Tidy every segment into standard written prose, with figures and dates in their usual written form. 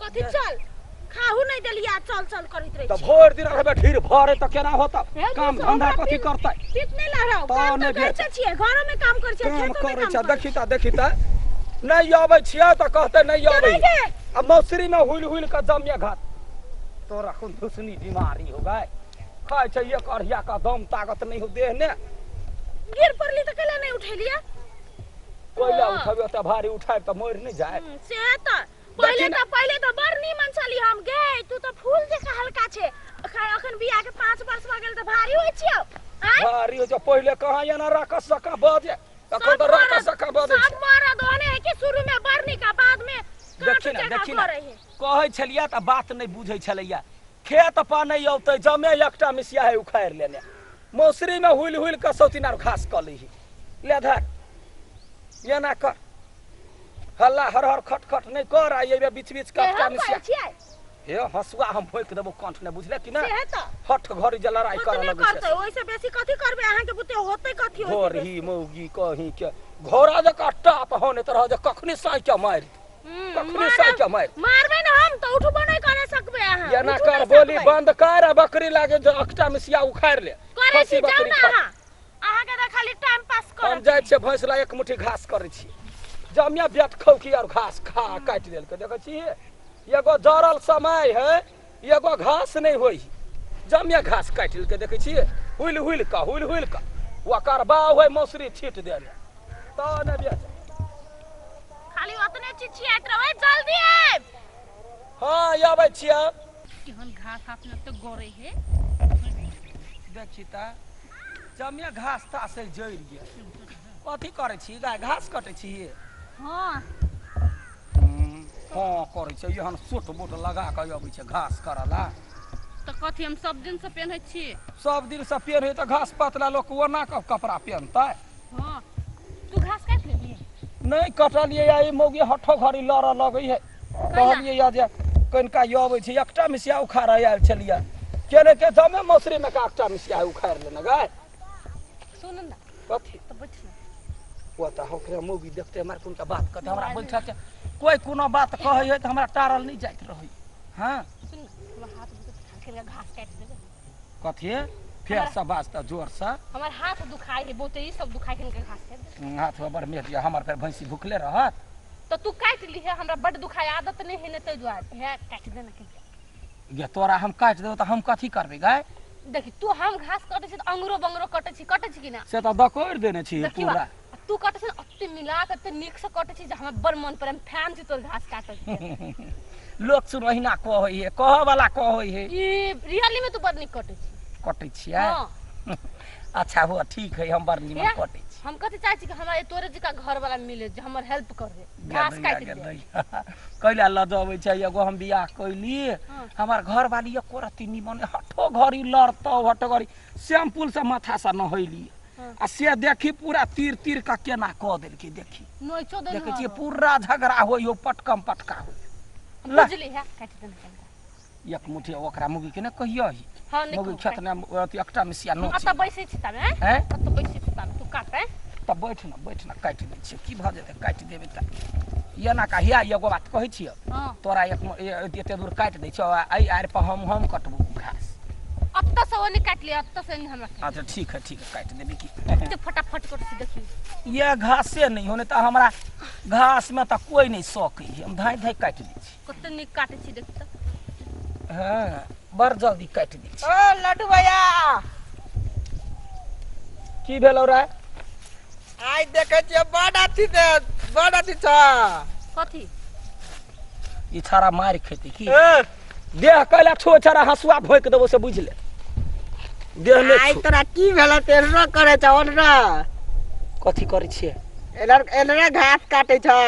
कथी चल खाहू नहीं देलिया चल चल करैत रहे तऽ भरि दिन रहबै ढीर भरे तऽ केना होता हे काम दोस्त, धंधा हमरा कथी करतै पीत नहीं लहराओ तऽ काम नहि तऽ करै भेट। छियै घरो में काम करै छियै काम खेतो में करै काम छै करै देखी तऽ देखी तऽ नहि अबै छियै तऽ कहतै नहि अबै चलै गे। आ मौसरी में हुलि हुलि कऽ जमिया घात तोरा कोन धुसनी बीमारी हो गए खाइ छै एक अढ़िया का दम ताकत नहीं हो देह ने गिर पड़ली तऽ कैला नहीं उठेलियै कोयला हाँ। उठेबै ओते भारी उठाबि तऽ मरि नहि जाय से तऽ पहिले देखी तऽ पहिले तऽ बड़ नीमन छली हम गे तू तऽ फूल जकाँ हल्का छे अखन अखन बियाह के 5 वर्ष भऽ गेल तऽ भारी होइ छियौ आँय भारी हो छै पहिले कहाँ एना राकस जकाँ बजे अखन सब तऽ राकस मरद जकाँ बजै सब छै मरद ओहने है कि शुरू में बड़ नीक आ बाद में काँट देखी ने जकाँ देखी ने करै है कहै छलियै तऽ बात नहि बुझै छलैया खेत पर नहि औतै जमे एकटा मिसिया है उखाड़ि लेने मौसरीमे हुलि हुलि कऽ सौतिन आर घास कऽ लैही ले धर एना कर हल्ला हर हर खट खट नहि कर आ एहिबे बीच बीच के से एकटा हम मिसिया कहै छियै हे हसुआ हम भोकि देबो कंठ ने बुझले कि नहि से तऽ हठ घड़ी जे लड़ाई करऽ ओतने लगै छै करतै ओहिसँ बेसी कथी करबै अहाँके बुते होतै कथी ओहिसँ घोरही बेसी? मौगी कहीं के घोड़ा जकाँ टाप होने तरह जे कखनी साँइ के मारि कखनी मारब- साँइ के मारि मारबै ने हम तऽ उठबो नहि करे सकबै अहाँ एना उठू कर नहि बोली सकबै। बंद कर आ बकरी लागे जे अकटा मिसिया उखाड़ि ले करै खस्सी छी जाउ बकरी ने खा अहाँ अहाँके तऽ खाली टाइम पास हम करत जाइ छियै भैंस ला एक मुट्ठी घास करै छी जमिया बेट खौकी और घास खा काटि देलकै देखै छी एगो जरल समय है एगो घास नहि होइ जमिया घास काटि लेलकै देखै छियै हुलि हुलि कऽ हुलि हुलि कऽ ओकर बाउ है मौसरी छीट देने तऽ नहि बेच खाली ओतने चिचियाइत रहबै जल्दी आबि हँ आबै छियै केहन घास हाथ में तो गड़े है देखी तऽ जमिया घास तास है जरि गेल कथी करै छी गाय घास कटै छी हाँ हँ करै छै एहन सूट बूट लगा कऽ अबै छै घास करऽ ला तऽ कथी हम सब दिन से पेन्है छी सब दिन से पेन्है तऽ घास पात ला लोक ओना कऽ कपड़ा पेन्हतै हाँ तू घास काटि लेली नहि कटलियै या ई मौगी हठो घड़ी लड़ऽ लगै है कहलियै या जे कनिका ई अबै छै एकटा मिसिया उखाड़ऽ आयल छलियै केने के जमे मौसरीमे का एकटा मिसिया उखाड़ि लेने गाय सुन ना कथी तऽ बैठ ना ओ तऽ ओकरे मौगी देखते हमरा कोनका बात कहते हमरा बैठक के कोइ कोनो बात कहै है तऽ हमरा टारल नहि जाइत रहै हँ सुन ना हमर हाथ दुखाइ घास काटि देबै कथी फेर से बाजता जोर से हमर हाथ दुखाइ है बहुते ई सब दुखाइ है घास काटि देबै हाथ में बड़ मेहदी हमर फेर भैंसी भुखले रहत तऽ तू काटि लीहे हमरा बड्ड दुखाइ आदत नहि है ने ताहि दुआरे हे काटि दे ने कनिका गे तोरा हम काटि देबौ तऽ हम कथी करबै गाय देखी तू हम घास कटै छी तऽ अंगरो बंगरो कटै छी कटै छी कि ना से तऽ दकोरि देने छी देखी पूरा बा, तू कटै छी अते मिला के एते नीक से कटै छी जे हमरा बड़ मन पड़े हम फैन छी तोर घास काटै के लोक सुन ओहिना कहै है कहऽ वाला कहै है ई रियली में तू बड़ नीक कटै छी कटै छियै हाँ अच्छा हुआ ठीक है हम बड़ नीमन हे, कटै छी हम कथी चाहै छी कि हमरा तोरे जकाँ घर वाला मिले जे हमर हेल्प करे घास काटि दे कैला लऽ जबै छै एगो हम बियाह कैली हाँ। हमर घरवाली एको रत्ती निमन हठो घड़ी लड़तौ हठो घड़ी शैम्पूल से माथा से नहैली हाँ। आ से देखी पूरा तीर तीर के केना कऽ देलकै देखी नोचो दे देखै छियै पूरा झगड़ा होइ हो पटकम पटका होइ ला। बुझली है काटि दे ने एक मुट्ठी ओकरा मुगी के ने कहियो ही हाँ नहीं मुगी खेत ने अथी एकटा मिसिया नोच अतऽ बैसै छी तबे हैं हैं अतऽ बैसै छी तबे तू काटे तऽ बैठ ने बैठ ने काटि दै छियै की भऽ जेतै काटि देबै तऽ एना का हिया एगो बात कहै छियै हाँ तोरा एक एते दूर काटि दै छियौ आ एहि आड़ि पर हम हम कटबो घास अतऽ से ओने काटि लिअ अतऽ से एने हमरा काटि अच्छा ठीक है ठीक है काटि देबै की एते फटाफट कटै छी देखी ये घासे नहि होने तऽ हमरा घास में तऽ कोई नहि सकै है हम धाँइ धाँइ काटि दै छी कते नीक काटै छी देखी तऽ हँ बड़ जल्दी काटि दै छी ओ लड्डू भैया की भेलौ रे आइ देखै छियै बड अथी दे बड अथी छ कथी ई छाड़ा मारि खेतै की ए, देह कैला छो छाड़ा हंसुआ भोंकि देबो से बुझि ले देह नहि आइ छो तोरा की भेल तेरनो करे छ ओनरा कथी करै छियै एलर एलरा घास काटे छ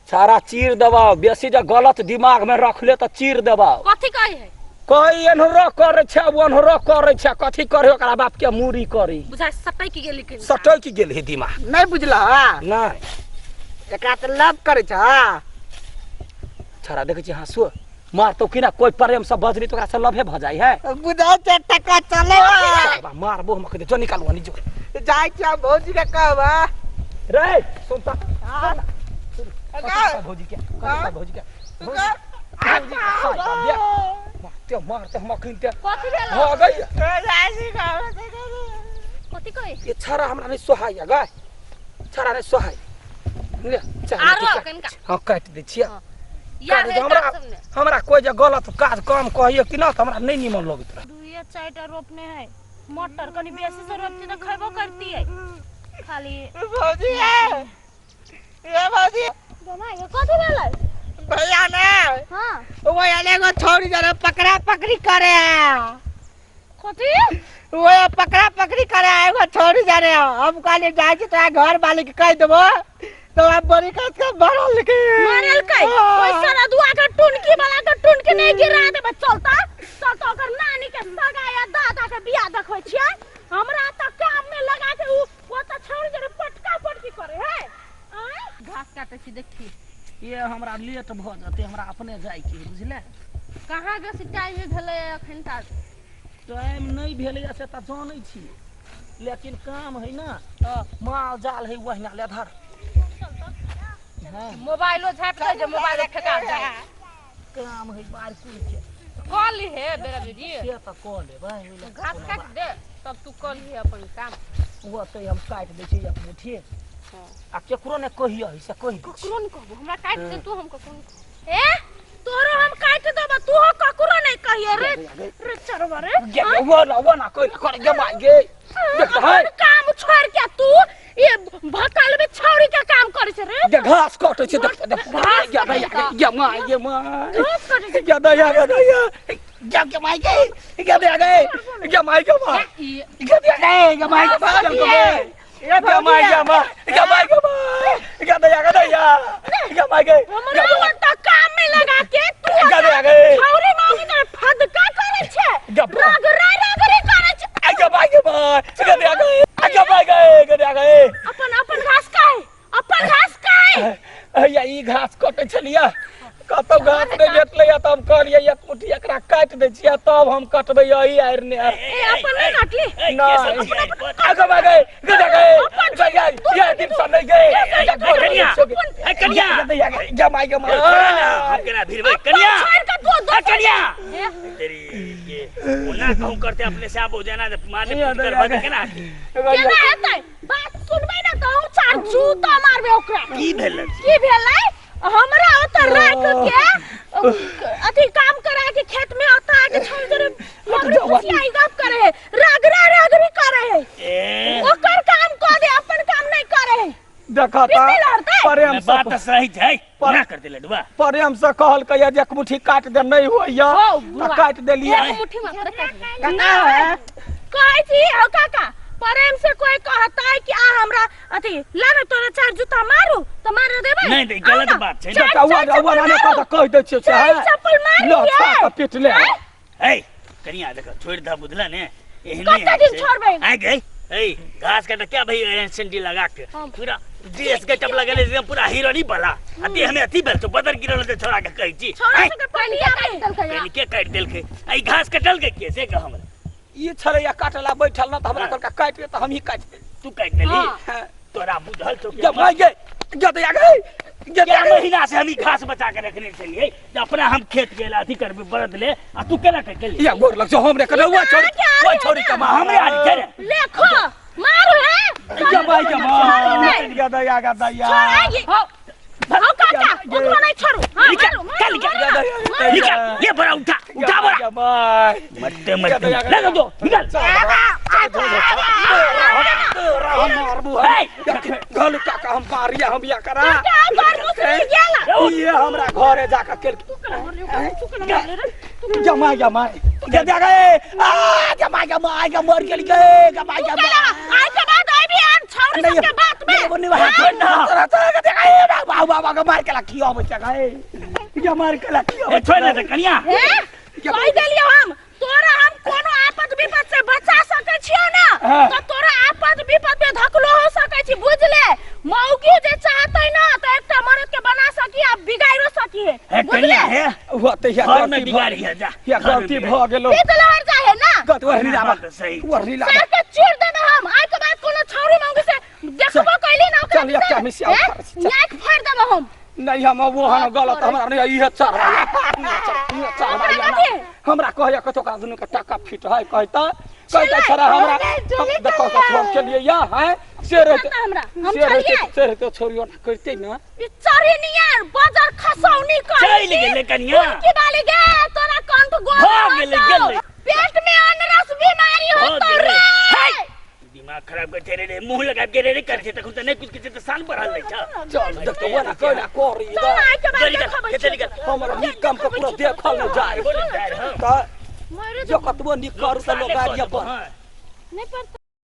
सारा चीर देबौ बेसी जे गलत दिमाग में रखले तऽ चीर देबौ कथी कहै है कही एन्हरो करै छै ओन्हरो करै छै कथी करे ओकरा बाप के मूड़ी करी बुझाइ सटकि गेली कनि सटकि गेल हे दिमाग नहीं बुझल नहि एकरा तऽ लव करे छ छड़ा देखै छी हंसुआ मारतौ कि ना कोई प्रेम से बजली तो ओकरा से लभे भ जाइ है बुझाइ छै टका चले बाबा मारबो हम कह जो निकालू हनी जो जाइ छियै भौजी के कहब रे सुन त हाँ। सुन भौजी के हाँ। भौजी के तू कर। भौजी के साया देख। मारते मारते हम अखन ते कथी भेल भऽ गई। कथी कहै ये छाड़ा हमरा नहीं सोहाइया गाय, छाड़ा नहीं सोहाइ। ले चाह आरो कनिका। हाँ काटि दै छियै। हाँ। या काटि रे दे हमरा। काट सब ने। हमरा कोइ जे गलत काज काम कहिए कि ना तऽ हमरा नहीं नीमन लगैत रहे। दुइये चारिटा रोपने है मटर, कनी बेसी से रोपती तऽ खयबो करती है खाली। भौजी ये, ये भौजी। गमाय गे, कथी भेलै? भैया ने हाँ वो एगो छौरी जरे पकड़ा पकड़ी करे है। कथी? वो पकड़ा पकड़ी करे है एगो छौरी जरे। हम कहली जाइ छी तोरा घर वाली के कहि देबो तो आप बड़ी कस के भरल के मारलकै ओइ सरदुआ के टुनकी वाला के टुनकी नहीं गिरा देबै। चलता चलता, ओकर नानी के सगा या दादा के बियाह देखबै छियै। हमरा तऽ काम में लगा के उ ओ तऽ छौरी जरे पटका पटकी करे है। आँय? घास काटे छी देखी। ये हमरा लेट भऽ जेतै, हमरा अपने जाइके है, बुझले? कहाँ बेसी टाइम भेलै अखन तक? टाइम नहीं भेलैया से तऽ जानै छी, लेकिन काम है ना, माल जाल है ओहिना ले धर। हाँ। मोबाइलो झापि दै जे मोबाइलो फेका जाय। काम है बार कुल के कऽ लिहे बेरा बेरी। से तऽ कऽ लेबै, ओहि लए घास कोनो काटि बात। दे तब तू कऽ लिहे अपन काम। ओतै हम काटि दै छी एक मुट्ठी आ केकरो ने कहियै से कहि दै छी। ककरो नहि कहबो। हमरा काटि दे तू, हम ककरो नहि कहबो। ए तोरो हम काटि देबो, तू हो ककरो नहीं कहिए रे रे चरवा रे। गे गे, वो ना वो ना कोई ना करे गे माय गे, देख तऽ है। अपन काम छोड़ के तू ये भकल में छौरी के काम करे छै रे। गे घास कटै छै, देख देख। घास गे दैया गे, गे my गे my. घास कटै छै। गे दैया गे दैया गे, गे my गे गे दैया गे गे my गे my E गे दैया गे गे my गे my गे गे गे my गे my गे my गे my गे दैया गे दैया गे my गे। हमरा ओतऽ काम में लगा के तू गे दैया गे छौरी मांगी तऽ फदका करे छै, गप्पा। रगड़ा रगड़ी करे छै। गे my गे my गे दैया गे गे my गे गे दैया गे। अपन अपन घास काहे, अपन घास काहे? हैया ई घास कटै छलियै, कतौ घास नहि भेटलै तऽ हम कहलियै एक मुट्ठी एकरा काटि दै छियै तब हम कटबै एही आरि ने। ए अपन नहीं काटली? नहीं, आगे गे गे गे गे ये दिन से नहीं गे। कनिया, ए कनिया। गे my गे my. हम केना भिड़बै कनिया? छोड़ के तू ए कनिया, तेरी ये ओना कहूं करते अपने से आबो जाना माने ये पूछ कर दया बद गे। केना? केना हेतै? बात सुनबै ना तऽ हम चार जूता मारबै ओकरा। की भेल? की भेलै? हमरा ओतऽ राख के अथी काम करा के खेत में ओतऽ आके छोड़ दे हमरे खुशियाई गप करे है, रगड़ा रगड़ी करे है। ए ओकर काम कऽ दे, अपन काम नहीं करे है। देखा पीते लड़तै? प्रेम से बात सही छै, ना कर दे लडुआ। प्रेम से कहलकै जे एक मुट्ठी काटि दे, नहीं होइया हौ, तऽ बुआ। काटि देलियै। एक मुट्ठी मात्र काटि दे। नहीं, कहै छी हौ काका, प्रेम से कोई कहता है कि आ हमरा अथी ला ना तोरा चार जूता मारू तऽ मार देबै? नहीं, नहीं, गलत आउ ना, बात छै। चार देखा चार हुआ चप्पल ने मारू। कह कहि दै छियै से चार है। चप्पल मार लो दियै। छा कऽ पीट ले। ए कनिया देखो, छोड़ दा, बुझला ने? एहने कते दिन छोड़बै? आइ गई ए घास काटे क्या भाई एहन सेंटी लगा के पूरा ड्रेस गेटअप लगेले एकदम पूरा हीरो नहीं भला आ देह में अथी भेल छौ, बदर गिरल होतै छोड़ा के कहै छी। छोड़ा आइ, सबके पनिया में कनि के काटि देलकै आ ई घास कटल के के से कह हमरा। ई छलैया काटला बैठल न तऽ हमरा हाँ। कहलका काटि दे तऽ हमही काटि देली। तू काटि देली? हाँ। तोरा बुझल छौ कि गे my गे गे दैया गे गे क्या दैया गे। महीना से हम ई घास बचा के रखने छलियै जे अपना हम खेत गेल अथी करबै बरद ले आ तू केना काटि देली? या गोर लग छौ हमरे कटौआ छोड़ी अहाँके आरी ओइ छोड़ी के मार। हमरे आरी छै रे। लेखो मारू है। गे my गे my गे दैया गे दैया। छोड़ाई हौ हौ काका, ओकरो नहीं छोड़ू। हाँ निकाल, मारू निकाल, मारू निकाल। मारू। निकाल ये बड़ा, उठा उठा बड़ा। गे my मरते मरते लगा दो, निकाल। घल काका हम मारिया हम या करा। काका, घर मुसरी गेला। ये हमरा घरे जाके केल जमा जमा गे दे गे आ जमा जमा गे मर गेल गे जमा तू जमा। केला आइ के बाद अइबी आन छौरी नहीं, सबके बात में। नहीं, नहीं, नहीं, तोरा तोरा के देखा ए बाबा बाबा के मार के लखी आबै छै गे ये मार के लखी ए आबै। छोड़ ना कनिया। हे कहि देलियौ हम तोरा, हम कोनो आपद विपद से बचा सकै छियौ ना हाँ। तऽ तोरा आपद विपद में धकलो हो सकै छी, बुझले? मौगी जे चाहतै ना तऽ एकटा मर्द के बना सकी आ बिगाड़ियो सकी है, हे बुझले? कनिया हे हुआ तऽ या घर में गलती बिगाड़ी है जा। या घर में गलती बिगाड़ी। भऽ गेलो। पीत लहर जाहे ना। गलती वही लाबा। बात सही। वही लाबा। सर के चीर देबै हम। आइ के बाद कोनो छौरी मौगी से देखबो कैली ना ओकरा चल, एकटा मिसिया हे? उखाड़, चल। नाक फाड़ देबै हम। नहीं हम वो हम गलत हमरा नहीं इहे चढ़ा हमरा हमरा कहया कतो का दुनू के टाका फिट है कहता कहता छड़ा हमरा देखो कथो हम के लिए या है से रहते हमरा हम से रहते चलिए से रहते छोड़ियो ना करते ना ई चढ़िनिया बजर खसौनी कर चलि गेलै कनिया। की बाली गे तोरा कंठ गोल भऽ गेलै, गेलै। पेट में अनरस बीमारी भऽ होतो गेलै। रे हाय! दिमाग खराब कर रे रे मुंह लगा के रे रे कर छे तखन त नहीं कुछ के त शान बढ़ल नै छ चल देखो वो ना कोई ना करी चल आइ के बाद जल्दी कर, देखबै खेते निकल। हमरा नीक काम के पूरा देखल न जाय बोले जाय, हाँ। त मरे जो कतबो नीक करू त लोग गाड़िया पर हाँ। नहीं पड़ता।